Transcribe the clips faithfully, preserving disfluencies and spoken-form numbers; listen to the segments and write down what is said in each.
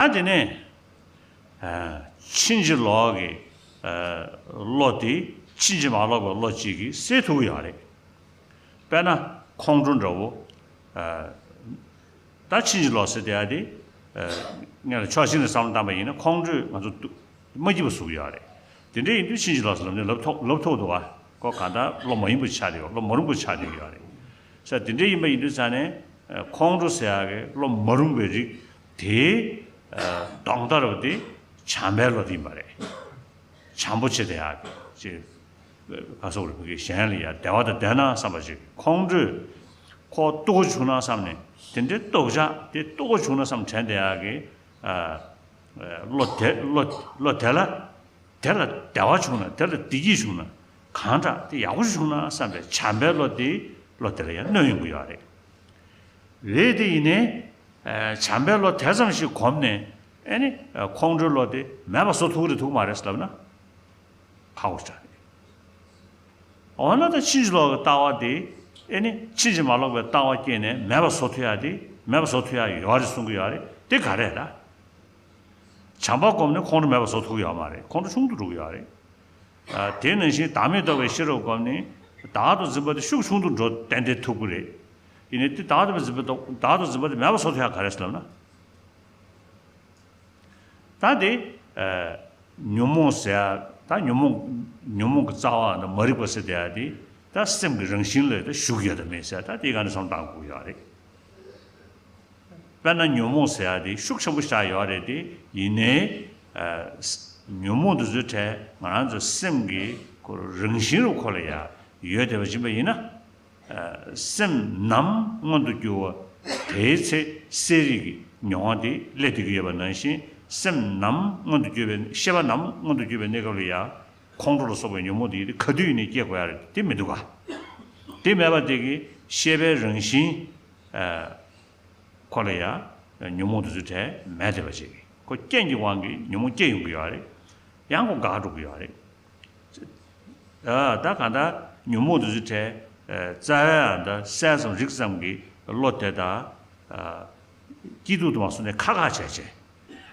ད་དེ་ནས་ཕྱིན་ཅི་ལོག་གི་བློ་དེ་ཕྱིན་ཅི་མ་ལོག་པའི་བློ་གཅིག་གིས་སེལ་ཐུབ་ཀྱི་ཡོད་རེད། དཔེར་ན་ཁོང་ཁྲོ་འདྲ་བོ། ད་ཕྱིན་ཅི་ལོག་ཟེར་དེ་ཡ་དེ། ངས་ལ་ཕྱོགས་གཅིག་ནས་བསམ་བློ་བཏང་པ་ཡིན་ན་ཁོང་ཁྲོས་ང་ཚོ་མ་སྐྱིད་པ་བཟོ་གི་ཡོད་རེད། དེ་འདྲ་ཡིན་དུས་ཕྱིན་ཅི་ལོག་ཟེར་ལབ་ནས་ལབ་ཐུབ་ལབ་ཐུབ་འདུག་བ། ཁོ་གང་ལྟར་བློ་མ་ཡིན་པ་ཆགས་བསྡད་ཡོད། བློ་མ་རུངས་པ་ཆགས་བསྡད་ཡོད་རེད། ས་དེ་འདྲ་ཡིན་པ་ཡིན་དུས་ཙང་ནས་ཁོང་ཁྲོ་ཟེར་ཡག་གི་བློ་མ་རུངས་པའི་རིགས་དེ། ལྡོག་ཟླ་རུ་དེ་བྱམས་པའི་བློ་དེ་ཡིན་པ་རེད། བྱམས་པོ་བྱེད་བསྡད་ཡག་གི་ཅིག་ག་སོགས་རིགས་ཀྱི་གཞན་ལ་ཡང་བདེ་བ་དང་ལྡན་ན་བསམ་པ་ཞིག་ཁོང་ཁྲོས་ཁོ་གཏུག་གོ་བྱུང་ན་བསམ་ནས་དེ་འདྲའི་གཏུག་བྱ་དེ་གཏུག་གོ་བྱུང་ན་བསམ་དྲན་བསྡད་ཡག་གི་བློ་དེ་བློ་བློ་དེ་ལ་དེ་ལ་བདེ་བ་བྱུང་ན་དེ་ལ་བདེ་སྐྱིད་བྱུང་ན་གང་དྲག་དེ་ཡག་པོ་བྱུང་ན་བསམ་པའི་བྱམས་པའི་བློ་དེ་བློ་དེ་ལ་ཡང་གནོད་ཡོང་གི་ཡོད་རེད། རེད་དེ་ཡིན་ནའི་བྱམས་པའི་བློ་དེ་ཙམ་ཞིག་གོམས་ནས་ཨེ་ནི་ཁོང་ཁྲོའི་བློ་དེ་མེད་པ་བཟོ་ཐུབ་ཀྱི་རེད་ཐུབ་ཀྱི་མ་རེད་ཟེར་ལབ་ན། ཁག་པོ་ཞིག་རེད། འོ་ན་ད་ཕྱིན་ཅི་ལོག་གི་ལྟ་བ་དེ་ཨེ་ནི་ཕྱིན་ཅི་མ་ལོག་པའི་ལྟ་བ་སྐྱེས་ནས་མེད་པ་བཟོ་ཐུབ་ཡ་དེ་མེད་པ་བཟོ་ཐུབ་ཡ་ཡོད་རེད་གསུང་གི་ཡོད་རེད། དེ་ག་རེད་ད། བྱམས་པ་བསྒོམས་ནས་ཁོང་ཁྲོ་མེད་པ་བཟོ་ཐུབ་ཀྱི་ཡོད་མ་རེད། ཁོང་ཁྲོ་ཆུང་དུ་འགྲོ་གི་ཡོད་རེད། དེ་ནང་བཞིན་བདག་མེད་རྟོགས་པའི་ཤེས་རབ་བསྒོམས་ནས་བདག་ཏུ་འཛིན་པ་དེ་ཤུགས་ཆུང་དུ་འགྲོ་ཏན་ཏན་ཐུབ་ཀྱི་རེད། ཡིན་ནའི་དེ་བདག་ཏུ་འཛིན་པ་དང་བདག་ཏུ་འཛིན་པ་དེ་མེད་པ་བཟོ་ཐུབ་ཡ་ག་རེ་ཟེར་ལབ་ན། ད་དེ་ཉོན་མོངས་ཟེར་ཡ་ད་ཉོན་མོངས་ཉོན་མོངས་ཀྱི་རྩ་བ་ན་མ་རིག་པ་ཟེར་དེ་ཡ་དེ་ད་སེམས་ཀྱི་རང་བཞིན་ལ་ད་ཞུགས་ཡོད་དམ་མེད་ཟེར་ད་དེ་ག་ནས་བསམ་བཏང་དགོས་ཡོད་རེད། དཔེར་ན་ཉོན་མོངས་ཟེར་ཡ་དེ་ཤུགས་ཆེན་པོ་ཞིག་ཡོད་རེད་དེ། ཡིན་ནའི་ཉོན་མོངས་དེ་ཚོའི་གྲས་ང་རང་ཚོ་སེམས་ཀྱི་ཁོ་རང་བཞིན་རུ་ཁོ་ལ་ཡ་ཡོད་བསྡད་པ་ཡིན་པ་ཡིན་ན། སེམས་ནམ་མངོན་དུ་གྱུར་པ་དེའི་ཚེ་གསལ་རིག་གི་མྱོང་བ་དེ་སླེབས་བསྡད་ཀྱི་ཡོད་པ་ནང་བཞིན་སེམས་ནམ་མངོན་དུ་གྱུར་པའི་ཤེས་པ་ནམ་མངོན་དུ་གྱུར་པའི་གནས་སྐབས་ལ་ཡ་ཁོང་ཁྲོ་ལ་སོགས་པའི་ཉོན་མོངས་དེ་ཡིན་དེ་ག་དུས་ཡིན་ནའི་སྐྱེ་དགོས་ཡ་རེད་དེ་མི་འདུག་ག་དེ་མེད་པ་དེ་གིས་ཤེས་པའི་རང་བཞིན། ཁོ་ལ་ཡང་ཉོན་མོངས་དེ་ཚོའི་གྲས་མེད་བསྡད་པ་ཅིག་ཁོ་རྐྱེན་གྱི་དབང་གིས་ཉོན་མོངས་སྐྱེ་ཡོང་གི་ཡོད་རེད། ཡང་ཁོ་འགག་འགྲོ་གི་ཡོད་རེད། ཨ་ད་གང་ལྟར་ཉོན་མོངས་དེ་ཚོའི་གྲས་རྩ་བའི་ཨ་ད་གསལ་ཙམ་རིག་ཙམ་གྱི་བློ་དེ་དག་སྐྱིད་སྡུག་ཏུ་མ་སོང་ནས་ཁ་ཁ་བྱས་བྱས་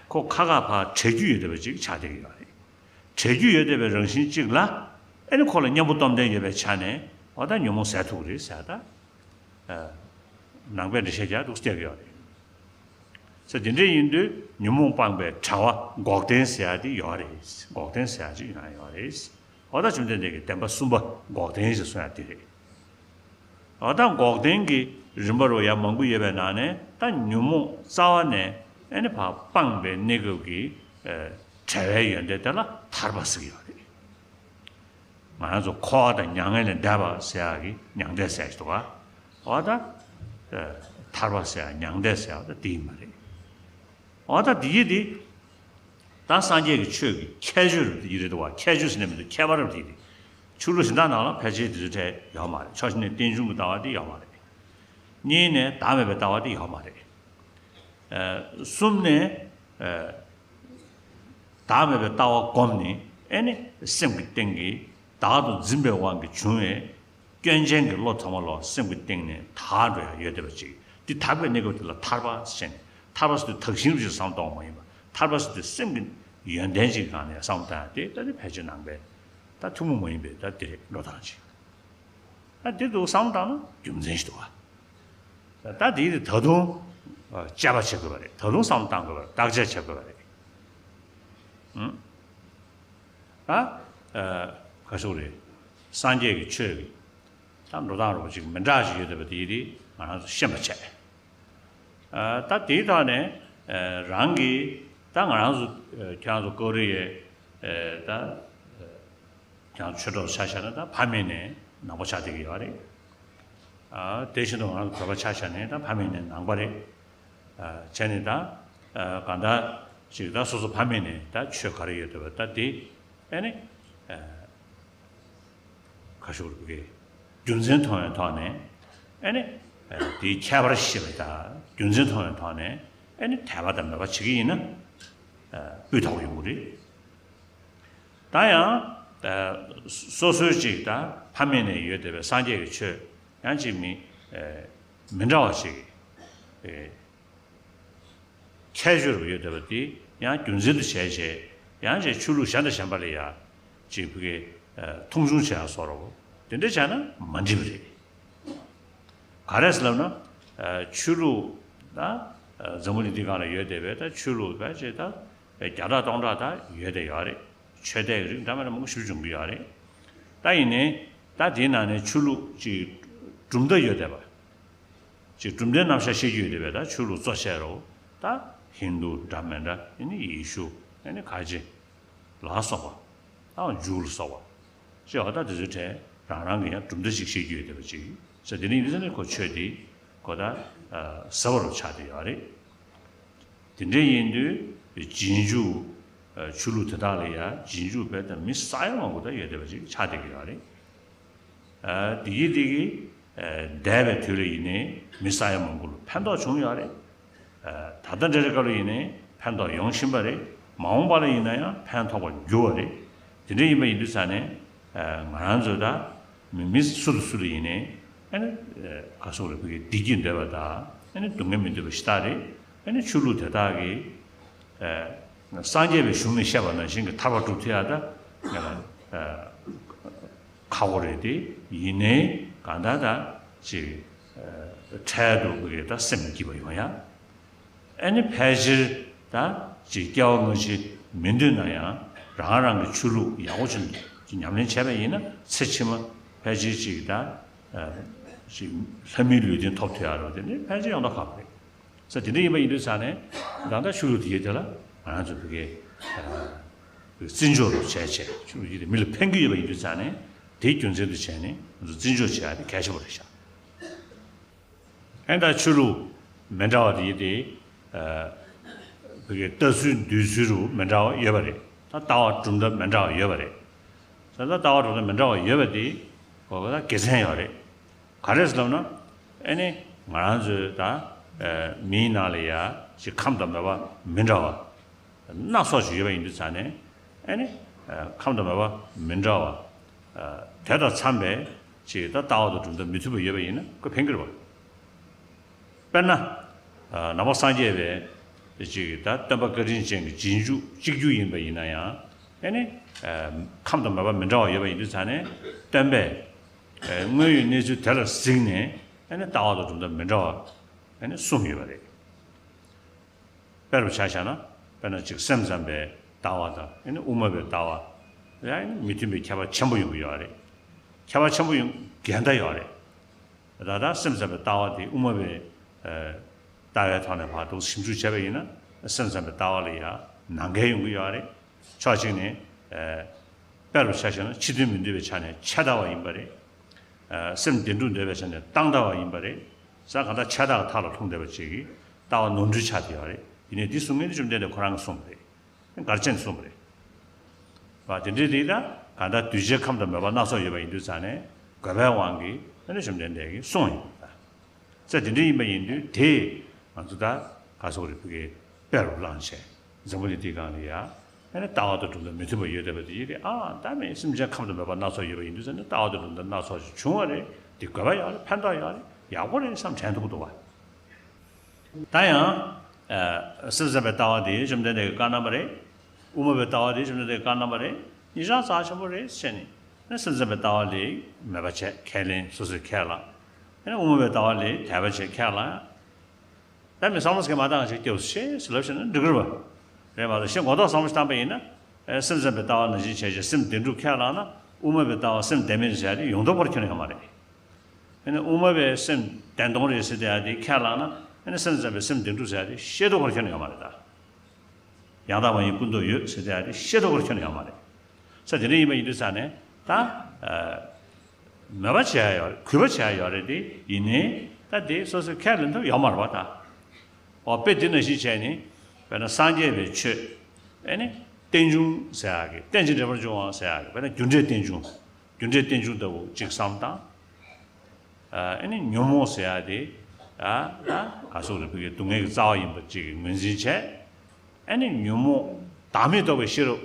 ཁོ་ཁ་ཁ་ཕར་བྲལ་རྒྱུ་ཡོད་བསྡད་པ་ཅིག་ཆགས་བསྡད་ཀྱི་ཡོད་རེད། བྲལ་རྒྱུ་ཡོད་བསྡད་པའི་རང་བཞིན་གཅིག་ལ་ཨེ་ནི་ཁོ་ལ་གཉེན་པོ་སྟོབས་ལྡན་ཡོད་པའི་ཆ་ནས་འོ་ད་ཉོན་མོངས་ཟད་ཐུབ་ཀྱི་རེད་ཟེར་ད། ནང་པའི་འགྲེལ་བཤད་རྒྱག་འདུག་སྟེར་གྱི་ཡོད་རེད། ཟེར་དེ་འདྲ་ཡིན་དུས་ཉོན་མོངས་སྤངས་པའི་བྱ་བ་འགོག་བདེན་ཟེར་ཡ་དེ་ཡོད་རེད། འགོག་བདེན་ཟེར་ཡ་ཅིག་ཡང་ཡོད་རེད། འོ་ད་བཅོམ་ལྡན་འདས་ཀྱིས་བདེན་པ་གསུམ་པ་འགོག་བདེན་ཞེས་གསུངས་ཡ་དེ་རེད། འོ་ད་འགོག་བདེན་གྱི་རིམ་པ་རུ་ཡང་མང་པོ་ཡོད་པའི་ནང་ནས་ད་ཉོན་མོངས་རྩ་བ་ནས་ཨེ་ནི་ཕར་སྤངས་པའི་གནས་སྐབས་ཀྱི་བྲལ་བའི་ཡོན་ཏན་དེ་ལ་ཐར་པ་ཟེར་གྱི་ཡོད་རེད། ང་རང་ཚོ་འཁོར་བ་དང་མྱ་ངན་ལས་འདས་པ་ཟེར་ཡག་གི་མྱང་འདས་ཟེར་ཞིག་འདུག་ག་འོ་ད། ཐར་པ་ཟེར་ཡག་མྱང་འདས་ཟེར་ཡག་ད་དེ་ཡིན་པ་རེད། འོ་ད་དེ་ཡི་དེ། ད་སངས་རྒྱས་ཀྱི་ཆོས་ཀྱི་ཁྱད་ཆོས་རེད་དེ་ཡི་རེད་འདུག་ག་ཁྱད་ཆོས་ཟེར་ནས་མི་འདུག་ཁྱད་པར་རེད་དེ་ཡི་དེ། ཆོས་ལུགས་གཞན་དག་ནང་ལ་ཕལ་ཆེར་དེ་ཚོའི་གྲས་ཡོད་མ་རེད། ཕྱོགས་གཅིག་ནས་རྟེན་འབྱུང་གི་ལྟ་བ་དེ་ཡོད་མ་རེད། གཉིས་ནས་བདག་མེད་པའི་ལྟ་བ་དེ་ཡོད་མ་རེད། གསུམ་ནས། བདག་མེད་པའི་ལྟ་བ་བསྒོམས་ནས་ཨེ་ནི་སེམས་ཀྱི་སྟེང་གི་བདག་ཏུ་འཛིན་པའི་དབང་གིས་བྱུང་བའི་སྐྱོན་ཅན་གྱི་བློ་ཚང་མ་ལ་སེམས་ཀྱི་སྟེང་ནས་དག་འགྲོ་ཡ་ཡོད་བསྡད་པ་ཅིག་དེ་དག་པའི་གནས་སྐབས་དེ་ལ་ཐར་པ་ཟེར་ནས་ཐར་པ་ཟེར་དུས་དག་ཞིང་རུ་ཞིག་བསམ་གཏོང་བ་མ་ཡིན་པ་ཐར་པ་ཟེར་དུས་སེམས་ཀྱི་ཡོན་ཏན་ཅིག་སྒང་ནས་བསམ་བཏང་ཡ་དེ་ད་ནི་ཕལ་ཆེར་ནང་པའི་ད་ཐུན་མོང་མ་ཡིན་པའི་ད་དེ་རེད་འགྲོ་སྟངས་ཅིག་ད་འདི་འདུག་བསམ་བཏང་ན་རྒྱུ་མཚན་ཞིག་འདུག་བ། ད་འདི་ད་དུང་དཔྱད་པ་བྱེད་དགོས་པ་རེད། ད་དུང་བསམ་བཏང་དགོས་པ་རེད། བརྟག་དཔྱད་བྱེད་དགོས་པ་རེད། ཨང་། ད་ག་ཟེར་རེད། སངས་རྒྱས་ཀྱི་ཆོས་ཀྱི་ད་འགྲོ་སྟངས་རོ་ཅིག་མི་འདྲ་ཞིག་ཡོད་བསྡད་པ་དེ་ཡིན་དེ་ང་རང་ཚོ་ཤེས་པ་བྱས། ད་དེའི་ཐོག་ནས་རང་གིས་ད་ང་རང་ཚོ་ཁྱེད་རང་ཚོ་ཀོ་རི་ཡའི་ད། ཀྱང་ཆོས་གྲོགས་ཆ་བཞག་ན་ད་ཕ་མེས་ནས་ནང་པ་ཆགས་བསྡད་ཀྱི་ཡོད་རེད། ཨ་དེ་བཞིན་དུ་ང་རང་བོད་པ་ཆ་བཞག་ནས་ད་ཕ་མེས་ནས་ནང་པ་རེད། ཨ་བྱས་ནས་ད་ཨ་གང་ལྟར་ཅིག་ད་སོ་སོ་ཕ་མེས་ནས་ད་ཆོས་ག་རེ་ཡོད་འདུག་བ་ད་དེ་ཨ་ནི་ཨ་ཁ་ཤུགས་རུ་གི་རྒྱུ་མཚན་མཐོང་བའི་ཐོག་ནས་ཨ་ནི་ཨ་དེའི་ཁྱད་པར་ཤེས་པ་དང་རྒྱུ་མཚན་མཐོང་བའི་ཐོག་ནས་ཨ་ནི་དད་པ་དང་མོས་པ་བྱེད་ཀྱི་ཡིན་ན་ཨ་སྤུས་དག་ཡོང་གི་རེད། ད་ཡང་ཨ་སོ་སོའི་ཅིག་ད་ཕ་མེས་ནས་ཡོད་བསྡད་པའི་སངས་རྒྱས་ཀྱི་ཆོས་ཡང་ཅིག་མི་ཨ་མི་འདྲ་བ་ཞིག་ཨ་ ཁྱད་ཆོས་རུ་ཡོད་བསྡད་པ་དེ་ཡང་རྒྱུ་མཚན་དུ་བྱས་བྱས་ཡང་ཅིག་ཆོས་ལུགས་གཞན་དང་གཞན་པ་ལ་ཡང་ཅིག་ཕ་གི་མཐོང་ཆུང་བྱེད་ཡ་བཟོ་འདྲ་བོ་དེ་འདྲ་བྱས་ན་མ་འགྲིག་པ་རེད། ག་རེ་ཟེར་ལབ་ན། ཆོས་ལུགས་ད་འཛམ་བུ་གླིང་འདི་སྒང་ལ་ཡོད་བསྡད་པའི་ད་ཆོས་ལུགས་ད་ཅིག་ད་བརྒྱ་ཕྲག་སྟོང་ཕྲག་ད་ཡོད་བསྡད་ཡོད་རེད། ཆོས་དད་རིགས་འདྲ་མི་འདྲ་མང་པོ་ཞིག་འབྱུང་གི་ཡོད་རེད། ད་ཡིན་ནའི་ད་དེའི་ནང་ནས་ཆོས་ལུགས་ཅིག་གྲུབ་མཐའ་ཡོད་བསྡད་པ། ཅིག་གྲུབ་མཐའི་རྣམ་གཞག་བཤད་རྒྱུ་ཡོད་བསྡད་པའི་ད་ཆོས་ལུགས་གཙོ་ཆེ་རུ་ད་ཧིན་དུ་འདྲ་མི་འདྲ་ཨ་ནི་ཡེ་ཤུ་ཨ་ནི་ཁ་ཆེ་ལ་སོགས་པ། ཨ་ཇུ་ལ་སོགས་པ། ཅེས་པ་ད་དེ་ཚོའི་གྲས་རང་རང་གི་ཡང་གྲུབ་མཐའ་ཞིག་བཤད་རྒྱུ་ཡོད་བསྡད་པ་ཅིག་ཟེར། དེ་ནས་ཡིན་དུས་ཙང་ནས་ཁོ་ཆོས་དེ་ཁོ་ད་ཟབ་པ་རུ་ཆགས་བསྡད་ཡོད་རེད། དེ་འདྲ་ཡིན་དུས་རྗེས་འཇུག་ཆོས་ལུགས་དེ་དག་ལ་ཡང་རྗེས་འཇུག་བས་ད་མི་ས་ཡ་མང་པོ་ད་ཡོད་བསྡད་པ་ཅིག་ཆགས་བསྡད་ཀྱི་ཡོད་རེད། ཨ་དེ་གིས་དེ་གིས་ཨ་འདས་པའི་དུས་ལ་ཡིན་ནའི་མི་ས་ཡ་མང་པོ་ལ་ཕན་ཐོགས་བྱུང་ཡོད་རེད། ཨ་ད་ལྟ་འདྲ་རེ་སྐབས་ལ་ཡིན་ནའི་ཕན་ཐོགས་ཡོང་བཞིན་པ་རེད། མ་འོངས་པ་ལ་ཡིན་ན་ཡང་ཕན་ཐོགས་པར་འགྱུར་བ་རེད། དེ་འདྲ་ཡིན་པ་ཡིན་དུས་ཙང་ནས་ཨ་ང་རང་ཚོ་ད་མི་མི་སུ་དང་སུ་ལ་ཡིན་ནའི་ཨ་ནི་ཨ་ག་སོགས་རེད་བོད་ཀྱི་བདེ་སྐྱིད་འདོད་པ་དང་ཨ་ནི་སྡུག་བསྔལ་མི་འདོད་པ་ཞེ་དྲག་རེད། ཨ་ནི་ཆོས་ལུགས་དེ་དག་གིས་ཨ་སངས་རྒྱས་པའི་གཞུང་ནས་བཤད་པ་ནང་བཞིན་གྱི་ཐར་པ་སྒྲུབ་ཐུབ་ཡ་ད་ང་ལ་ཨ། ཁག་པོ་རེད་དེ། ཡིན་ནའི་གང་ལྟར་ད་ཅིག་འཕྲལ་དུ་གི་ད་སེམས་སྐྱིད་པ་ཡོང་ཡ། ཨ་ནི་ཕལ་ཆེར་ད་ཅིག་སྐྱེ་བ་སྔ་ཕྱི་མི་འདོད་ན་ཡང་རང་རང་གི་ཆོས་ལུགས་ཡག་པོ་ཅིག་ཅིག་ཉམས་ལེན་བྱས་པ་ཡིན་ན་ཚེ་ཕྱི་མ་ཕལ་ཆེར་ཅིག་ད་ཅིག་ལྷ་མིའི་ལུས་རྟེན་ཐོབ་ཐུབ་ཡ་རོ་དེ་ནི་ཕལ་ཆེར་ཡོང་མདོག་ཁ་པོ་རེད། ས་དེ་འདྲ་ཡིན་པ་ཡིན་དུས་ཙང་ནས་ད་ལྟ་ཆོས་ལུགས་དེ་ཡི་དེ་ལ་ང་རང་ཚོ་བོད་སྐད་བརྩི་འཇོག་རོགས་བྱས་བྱས་ཆོས་ལུགས་དེ་མི་ལ་ཕན་གྱི་ཡོད་པ་ཡིན་དུས་ཙང་ནས་དེ་རྒྱུ་མཚན་དུ་བྱས་ནས་ང་ཚོ་བརྩི་འཇོག་བྱེད་ཡ་དེ་གལ་ཆེན་པོ་རེད་ཤག་ཨེ་ད་ཆོས་ལུགས་མི་འདྲ་བ་དེ་ཡི་དེ་བོད་སྐད་ལྟ་ཚུལ་འདོད་ཚུལ་རུ་མི་འདྲ་བ་ཡོད་པ་རེད། ད་ལྟ་བ་གྲུབ་མཐའ་མི་འདྲ་བ་ཡོད་པ་རེད། ད་ལྟ་བ་གྲུབ་མཐའ་མི་འདྲ་བ་ཡོད་པ་དེ་གོ་བ་ད་དགེ་མཚན་ཡོད་རེད། ག་རེ་ཟེར་ལབ་ན། ཨེ་ནི་ང་རང་ཚོའི་ད་ཨེ་མིའི་ནང་ལ་ཡ་ཅིག་ཁམས་དང་མོས་པ་མི་འདྲ་བ་སྣ་ཚོགས་ཅིག་ཡོད་པ་ཡིན་དུས་ཙང་ནས་ཨེ་ནི་ཨེ་ཁམས་དང་མོས་པ་མི་འདྲ་བ་ཨེ་དེ་དང་འཚམས་པའི་ཅིག་ད་ལྟ་བ་དང་གྲུབ་མཐའ་མི་མཐུན་པ་ཡོད་པ་ཡིན་ན་ཁོ་ཕན་གྱི་རེད་བ། དཔེར་ན། ནང་པ་སངས་རྒྱས་པའི་ཅིག་ད་སྟོན་པ་བཀའ་དྲིན་ཅན་གྱི་རྗེས་འཇུག་གཅིག་གྱུར་ཡིན་པ་ཡིན་ན་ཡང་ཨེ་ནི་ཁམས་དང་མོས་པ་མི་འདྲ་བ་ཡོད་པ་ཡིན་དུས་ཙང་ནས་སྟོན་པས་དངོས་ཡོད་གནས་ཚུལ་དེ་ལ་གཟིགས་ནས་ཨེ་ནི་ལྟ་བ་དང་གྲུབ་མཐའ་མི་འདྲ་བ་ཨེ་ནི་གསུངས་ཡོད་པ་རེད། དཔེ་རུ་ཆ་བཞག་ན་དཔེར་ན་ཅིག་སེམས་ཙམ་པའི་ལྟ་བ་དང་ཨེ་ནི་དབུ་མ་པའི་ལྟ་བ་ཡང་ཨེ་ནི་མི་མཐུན་པའི་ཁྱད་པར་ཆེན་པོ་ཡོང་གི་ཡོད་རེད། ཁྱད་པར་ཆེན་པོ་ཡོང་འགལ་ཟླ་ཡོད་རེད། ད་ལྟ་སེམས་ཙམ་པའི་ལྟ་བ་དེ་དབུ་མ་པའི་ལྟ་བའི་ཐོག་ནས་ཕར་འདུག་ཞིབ་འཇུག་བྱས་པ་ཡིན་ན་སེམས་ཙམ་པའི་ལྟ་བ་ལ་ཡང་ནང་འགལ་ཡོང་གི་ཡོད་རེད། ཕྱོགས་གཅིག་ནས་དཔེ་རུ་ཆ་བཞག་ན་ཕྱི་དོན་མི་འདོད་པའི་ཆ་ནས་ཆད་ལྟ་བ་ཡིན་པ་རེད། སེམས་བདེ་སྡུག་འདོད་པའི་ཆ་ནས་བཏང་ལྟ་བ་ཡིན་པ་རེད། ས་གང་ལྟར་ཆད་ལྟ་བ་མཐའ་ལ་ལྷུང་བསྡད་པ་ཅིག་གིས་ལྟ་བ་ནོར་འཁྲུལ་ཆགས་བསྡད་ཡོད་རེད། ཡིན་ནའི་འདི་གསུང་མཁན་དེ་བཅོམ་ལྡན་འདས་ཁོ་རང་གིས་གསུངས་པ་རེད། གར་ཆེན་གསུངས་པ་རེད། བ་དེ་འདྲའི་དེ་ད་གང་ལྟར་གདུལ་བྱའི་ཁམས་དང་མོས་པ་སྣ་ཚོགས་ཡོད་པ་ཡིན་དུས་ཙང་ནས་དགོས་པའི་དབང་གིས་ཨ་ནི་བཅོམ་ལྡན་འདས་ཀྱིས་གསུངས་ཡིན་པ། ས་དེ་འདྲ་ཡིན་པ་ཡིན་དུས་དེས་ང་ཚོ་ད་ག་སོགས་རེ་ཕུ་གའི་དཔེ་རུ་བླངས་བྱས་འཛམ་བུ་གླིང་འདིའི་སྒང་ལ་ཡ་ཨ་ནི་ལྟ་བ་དང་གྲུབ་མཐའ་མི་མཐུན་པ་ཡོད་བསྡད་པ་དེ་ཡིན་ཏེ་ཨ་ད་མེད་སེམས་ཅན་ཁམས་དང་མོས་པ་སྣ་ཚོགས་ཡོད་པ་ཡིན་དུས་ཙང་ནས་ལྟ་བ་དང་གྲུབ་མཐའ་སྣ་ཚོགས་ཤིག་བྱུང་བ་རེད། དེ་དགོས་པ་ཡོད་རེད། ཕན་ཐོགས་ཡོད་རེད། ཡག་པོ་རེད་བསམ་དྲན་ཐུབ་ཀྱི་འདུག་བ། ད་ཡང་། ཨ་སེམས་ཙམ་པའི་ལྟ་བ་དེ་བཅོམ་ལྡན་འདས་ཀྱི་བཀའ་རྣམ་པ་རེད། དབུ་མ་པའི་ལྟ་བ་དེ་བཅོམ་ལྡན་འདས་ཀྱི་བཀའ་རྣམ་པ་རེད། གཉིས་ཆ་རྩ་ཆེན་པོ་རེད་ཟེར་ནས་ཨ་སེམས་ཙམ་པའི་ལྟ་བ་ལས་མོས་པ་བྱས་ཁས་ལེན་སོ་སོས་ཁས་བླངས། ཨ་དབུ་མ་པའི་ལྟ་བ་ལས་དད་པ་བྱས་ཁས་བླངས། ད་མི་བསམ་བློ་ཟེར་མ་བཏང་ཞིག་སྐྱབས་སུ་མཆི་ཟེར་ལབ་བྱས་ན་འགྲིག་གི་རེད་པ། རེད་མ་གཏོགས་ཞེ་མགོ་ཐོག་བསམ་བློ་བཏང་པ་ཡིན་ན་ཨ་སེམས་ཙམ་པའི་ལྟ་བ་ནང་བཞིན་བྱས་བྱས་སེམས་བདེ་སྡུག་ཁས་བླངས་ན་དབུ་མ་པའི་ལྟ་བ་སེམས་བདེ་མེད་ཟེར་ཡ་དེ་ཡོང་མདོག་ཁ་པོ་ཁྱོན་ནས་ཡོད་མ་རེད། ཨ་ནི་དབུ་མ་པའི་སེམས་བདེན་སྟོང་རེད་ཟེར་བསྡད་ཡ་དེ་ཁས་བླངས་ན་ཨ་ནི་སེམས་ཙམ་པའི་སེམས་བདེ་སྡུག་ཟེར་ཡ་དེ་ཤེས་མདོག་ཁ་པོ་ཁྱོན་ནས་ཡོད་མ་རེད་ད། ཡང་དག་མ་ཡིན་ཀུན་རྟོག་ཡོད་ཟེར་བསྡད་ཡ་དེ་ཤེས་མདོག་ཁ་པོ་ཁྱོན་ནས་ཡོད་མ་རེད། ས་དེ་འདྲ་ཡིན་པ་ཡིན་དུས་ས་ནས་ད། མོས་པ་བྱེད་ཡ་ཡོད་རེད། གུས་པ་བྱེད་ཡ་ཡོད་རེད་དེ་ཡིན་ནའི་ད་དེ་སོ་སོས་ཁས་ལེན་ཐུབ་ཡོད་མ་རེད་པ་ད། འོ་དཔེ་འདི་ནང་བཞིན་བྱས་ནས་དཔེར་ན་སངས་རྒྱས་པའི་ཆོས་ཨེ་ནི་རྟེན་འབྱུང་ཟེར་ཡ་གི་རྟེན་ཅིང་འབྲེལ་པར་འབྱུང་བ་ཟེར་ཡ་གི་དཔེར་ན་རྒྱུ་འབྲས་རྟེན་འབྱུང་། རྒྱུ་འབྲས་རྟེན་འབྱུང་ལྟ་བུ་གཅིག་བསམ་བཏང་། ཨ་ནི་ཉོན་མོངས་ཟེར་ཡ་དེ་ཨ་ད་ག་སོགས་རེ་ཕུག་གི་སྡུག་བསྔལ་གྱི་རྩ་བ་ཡིན་པ་གཅིག་གི་ངོས་འཛིན་བྱས། ཨ་ནི་ཉོན་མོངས་བདག་མེད་རྟོགས་པའི་ཤེས་རབ་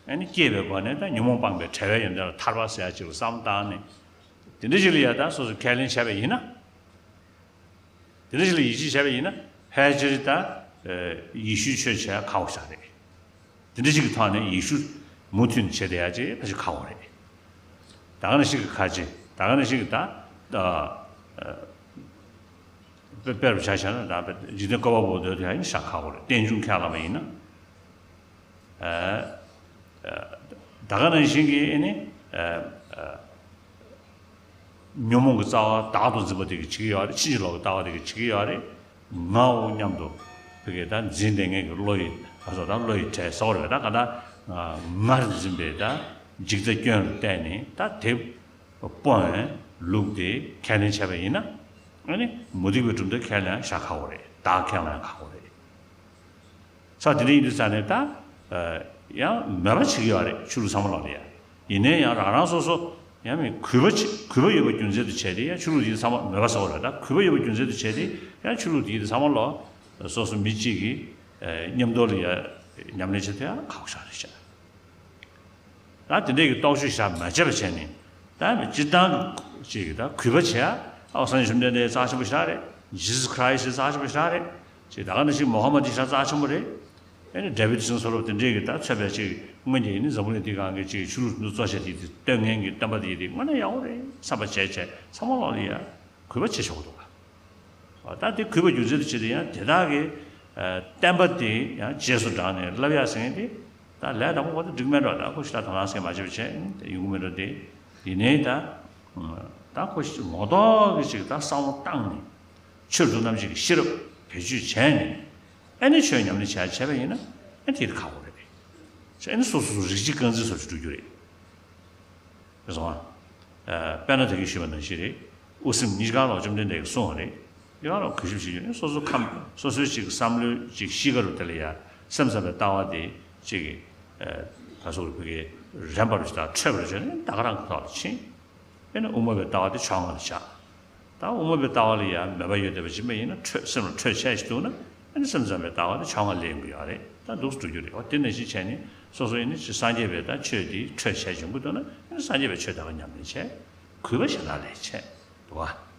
ཨ་ནི་སྐྱེས་པའི་སྒོ་ནས་ད་ཉོན་མོངས་སྤངས་པའི་བྲལ་བའི་ཡོན་ཏན་ལ་ཐར་པ་ཟེར་ཡ་གཅིག་ལ་བསམ་བཏང་ནས་དེ་འདྲ་ཞིག་ལ་ཡ་ད་སོ་སོས་ཁས་ལེན་བྱས་པ་ཡིན་ན། དེ་འདྲ་ཞིག་ལ་ཡིད་ཆེས་བྱས་པ་ཡིན་ན་ཕལ་ཆེར་ད་ ཡེ་ཤུའི་ཆོས་བྱས་ཁག་པོ་ཞིག་རེད། དེ་འདྲ་ཞིག་གི་ཐོག་ནས་ཡེ་ཤུ་མུ་མཐུད་བྱེད་བསྡད་ཡ་ཅིག་ཕལ་ཆེར་ཁག་པོ་རེད། ད་ག་ནང་བཞིན་གྱི་ཁ་ཆེ་ད་ག་ནང་བཞིན་གྱི་ད་ད་དཔེ་དཔེར་བཞག་བྱས་ན་ད་འཇིག་རྟེན་བཀོད་པ་པོ་འདོད་དེ་ཡང་ཤ་ཁག་པོ་རེད། རྟེན་འབྱུང་ཁས་བླངས་པ་ཡིན་ན། ད་ག་ནང་བཞིན་གྱི་ཨེ་ནི་ཉོན་མོངས་ཀྱི་རྩ་བ་བདག་ཏུ་འཛིན་པ་དེ་གིས་བྱེད་ཀྱི་ཡོད་རེད། ཕྱིན་ཅི་ལོག་གི་ལྟ་བ་དེ་གིས་བྱེད་ཀྱི་ཡོད་རེད། ངའོ་སྙམ་དུ་ཕ་གིར་ད་འཛིན་བསྡད་མཁན་གྱི་བློ་ཡི་ཨ་སོ་ད་བློ་ཡི་བྲལ་ཟེར་བ་རེད་པས། ད་ག་ད་ངར་འཛིན་པའི་ད་འཇིག་ལྟ་སྐྱོན་ལ་བརྟེན་ནས་ད་དེ་སྤོང་བའི་ལུགས་དེ་ཁས་ལེན་བྱས་པ་ཡིན་ན། ཨ་ནི་མུ་སྟེགས་པའི་གྲུབ་མཐའ་ཁས་ལེན་ཡང་ཤ་ཁག་པོ་རེད། བདག་ཁས་ལེན་ཡང་ཁག་པོ་རེད། ས་དེ་འདྲ་ཡིན་དུས་ཙང་ནས་ད་ཡང་མོས་པ་བྱེད་ཀྱི་ཡོད་རེད། ཆོས་ལུགས་ཚང་མ་ལོག་ལ་ཡ། ཡིན་ནའི་ཡང་རང་རང་སོ་སོ་ཡང་མི་གུས་པ་བྱེད་གུས་པ་ཡོད་པ་རྒྱུ་མཚན་དུ་བྱས་ཏེ་ཡང་ཆོས་ལུགས་དེ་ཚང་མ་མོས་པ་ཟེར་བ་རེད། ད་གུས་པ་ཡོད་པ་རྒྱུ་མཚན་དུ་བྱས་ཏེ་ཡང་ཆོས་ལུགས་དེ་ཚང་མ་ལོག་སོ་སོ་མི་གཅིག་གི་མཉམ་དུ་ལ་ཡ་ཉམས་ལེན་བྱེད་ཐུབ་ཡ་ཁག་པོ་ཞིག་རེད་ཤག་ད་དེ་འདྲའི་གི་རྟོག་དཔྱོད་བཞག་མ་བྱས་པ་བྱས་ནས་ད་སྤྱིར་བཏང་གི་ཅིག་ད་གུས་པ་བྱེད་ཡ། ཨའོ་སངས་རྒྱས་བཅོམ་ལྡན་འདས་རྩ་ཆེན་པོ་ཞིག་རེད། Jesus Christ རྩ་ཆེན་པོ་ཞིག་རེད། ཅིག་ད་ག་ནང་བཞིན་མོ་ཧ་མ་དི་ཞིག་རྩ་ཆེན་པོ་རེད། ཨེ་ནི་ཌེ་བིད་སིང་སོ་ལོ་དེ་འདྲའི་གི་ད་ཚོད་པའི་ཅིག་སྔོན་གྱི་ནི་འཛམ་བུ་གླིང་འདི་སྒང་གི་ཅིག་ཆོས་ལུགས་འདི་གཙོ་ཆེ་དེ་དེ་སྟོན་མཁན་གྱི་བསྟན་པ་དེ་དེ་དངོས་གནས་ཡག་པོ་རེད་བསམ་པ་བྱས་བྱས་ཚང་མ་ལོག་ལ་ཡ་གུས་པ་བྱེད་ཆོག་གི་འདུག་ག་ད་དེ་གུས་པ་རྒྱུ་མཚན་དུ་བྱས་ཏེ་ཡང་དེ་དག་གི་བསྟན་པ་དེ་ཡང་རྗེས་སུ་འབྲངས་ནས་བསླབ་ཡག་ཟེར་མཁན་དེ་ད་ལས་དང་པོ་ཁོ་ད་འགྲིག་མེད་འགྲོ། ད་ཁོ་ཞིག་ད་དོ་སྣང་སེམས་མ་བྱེད་པ་བྱས་དེ་ཡོང་གི་མེད་འགྲོ། དེ་ཡིན་ནའི་ད་ད་ཁོ་ཞིག་ངོ་ཐོག་གི་ཅིག་ད་བསམ་བློ་བཏང་ནས་ཆོས་མཐུན་རྣམ་འབྱེད་ཀྱི་ཤེས་རབ་བེད་སྤྱོད་བྱས་ནས་ཨ་ནི་ཆོས་ཉམས་ལེན་བྱས་བྱས་པ་ཡིན་ན་ཨ་དེ་ཁག་པོ་རེད། ཨ་ནི་སོ་སོ་སོ་རིགས་གཅིག་རྐང་འཛིན་སོགས་ཀྱི་འགྲོ་རྒྱུ་རེད། རེད་སོང་ཨ། དཔེར་ན་ད་གིན་ཞུས་པ་ནང་བཞིན་རེད། དབུ་སེམས་གཉིས་ཀ་ལ་བཅོམ་ལྡན་འདས་ཀྱིས་གསུངས་པ་རེད། གཉིས་ཀ་ལ་གུས་ཞབས་བྱེད་རྒྱུ་ནི་སོ་སོ་ཁམས་སོ་སོའི་ཅིག་བསམ་བློའི་ཅིག་གཤིས་ཀ་རུ་དེ་ལ་ཡ་སེམས་ཙམ་པའི་ལྟ་བ་དེ་ཅིག་གི་ད་སོ་རུ་བུ་གའི་རན་པ་རུ་ཞིག་དང་འཕྲོད་པ་རུ་བྱས་ནས་ད་ག་རང་གི་ཐོག་ལ་ཕྱིན། དཔེར་ན་དབུ་མ་པའི་ལྟ་བ་དེ་ཕྱོགས་སྔ་ལ་བཞག་ད་དབུ་མ་པའི་ལྟ་བ་ལ་ཡང་མོས་པ་ཡོད་བསྡད་པ་ཅིག་མ་ཡིན་ན་འཕྲོད་སེམས་ལ་འཕྲོད་ཆེ་ཞིག་འདུག་ན་ཨ་ནི་སེམས་ཙམ་པའི་ལྟ་བ་དེ་ཕྱོགས་སྔ་ལེན་དགོས་ཡོད་རེད། ད་འདུག་སེ་འགྲོ་རྒྱུ་རེད། འོ་དེ་ནང་བཞིན་བྱས་ནས་སོ་སོ་ཡིན་ན་ཅིག་སངས་རྒྱས་པའི་ད་ཆོས་དེ་འཕྲོད་ཆེ་ཞིག་ཡོང་གི་འདུག་ན་ཨ་ནི་སངས་རྒྱས་པའི་ཆོས་དེ་ག་ཉམས་ལེན་བྱས། གུས་པ་གཞན་དག་ལས་བྱས་འདུག་བ།